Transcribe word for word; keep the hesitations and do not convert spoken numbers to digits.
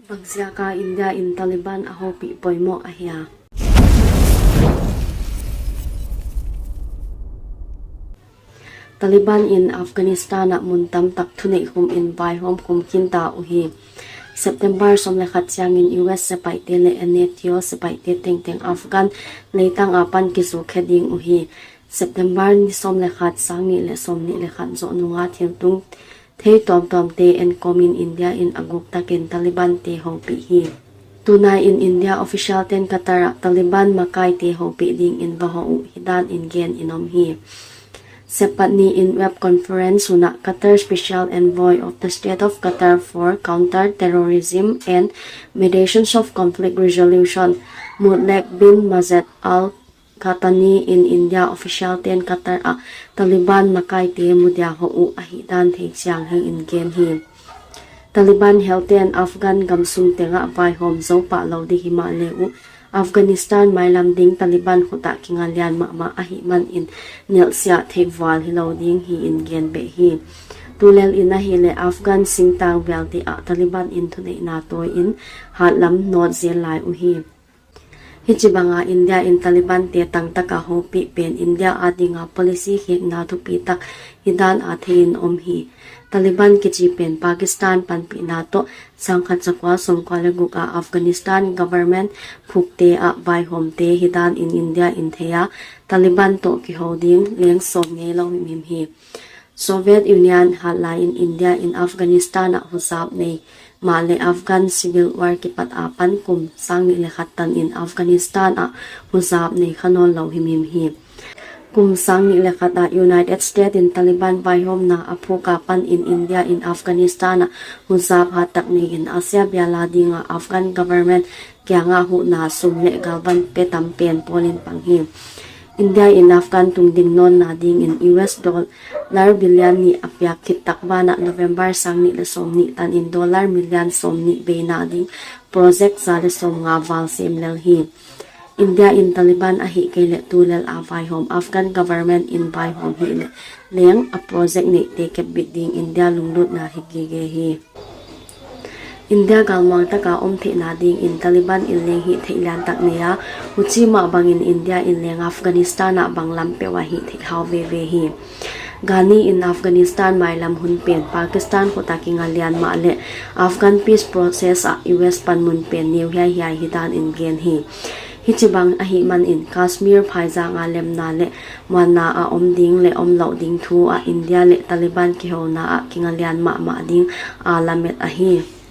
Bangziaka India in Taliban a houpih poimoh ahia? Taliban in Afghanistan ah mun tamtak thuneih khum in vaihawm khum khinta uhi. September sawm leh khat chiangin U S sepaihte leh NATO sepaihte tengteng Afghan leitang apan kizuk khe ding uhi. September ni sawm leh khat, sang nih leh sawmnih leh khat zoh nunga thiltung thei tuamtuamte enkawmin India in a guk takin Taliban te houpih hi. Tunai in India official ten Qatar ah Taliban makaite houpih dingin va hoh uh hidan in gen in om hi. Sepat ni in web conference hun ah Qatar Special Envoy of the State of Qatar for Counter Terrorism and Mediation of Conflict Resolution, Mutlaq bin Majed Al Qahtani in India official ten Qatar ah Taliban makaite mudia hoh uh ahihdan theichiang hi'n gen hi. Taliban helten Afghan gamsung tengah vaihawm zou pah lou di himahleh uh, Afghanistan mailam ding Taliban khut ah kinga lian mahmah ahihmanin nelhsiah theih vual hilou ding hi'n gen beh hi. Tulel in ahihleh Afghan singtang vialte ah Taliban in thuneihna tawiin hatlam nawt zel lai uhi. Hichibanga India in Taliban te tangtaka houpih pen India adinga policy khekna thupitak hidan a theiin om hi. Taliban kichi pen Pakistan panpihna toh sangkhat zakua sawmkua leh guk ah Afghanistan government phukte ah vaihawmte hidan in India in thei a, Taliban toh kihou ding leng sawm ngeilou himhim hi. Soviet Union hatlai in India in Afghanistan ah huzap nei mahleh Afghan Civil War kipat apan kum sang nih leh khat tanin Afghanistan ah huzap nei kha nawnlou himhim hi. Kum sang nih leh khat ah United States in Taliban vaihawmna a phuk apanin India in Afghanistan ah huzap hattak neiin Asia bial adinga Afghan government kiangah huhna sum leh galvan pe tam pen pawlin pang hi. India in Afghan tungding nawnna dingin U S dollar billion nih a piak khit tak banah November sang nih leh sawmnih tanin dollar million sawmnih beina ding project za leh sawmnga val sem lel hi. India in Taliban ahihkeileh tulel a vaihawm Afghan government in vaihawm hihleh leng a project neihte kepbit ding India lunglutna hi gige hi. India galmuang taka om theihna dingin Taliban in leng hihtheih liantak nei a, huchi mah bangin India in leng Afghanistan ah banglam peuh ah hihtheih hau veve hi. Ghani in Afghanistan mailam hun pen Pakistan khut ah kinga lian mahleh Afghan peace process ah U S panmun pen neu hiaihiai hidan in gen hi. Hichibang ahihmanin Kashmir phaizang a lemna leh muanna a om ding leh omlouh ding thu ah India leh Taliban kihouna ah kinga lian mahmah ding a lamet ahi.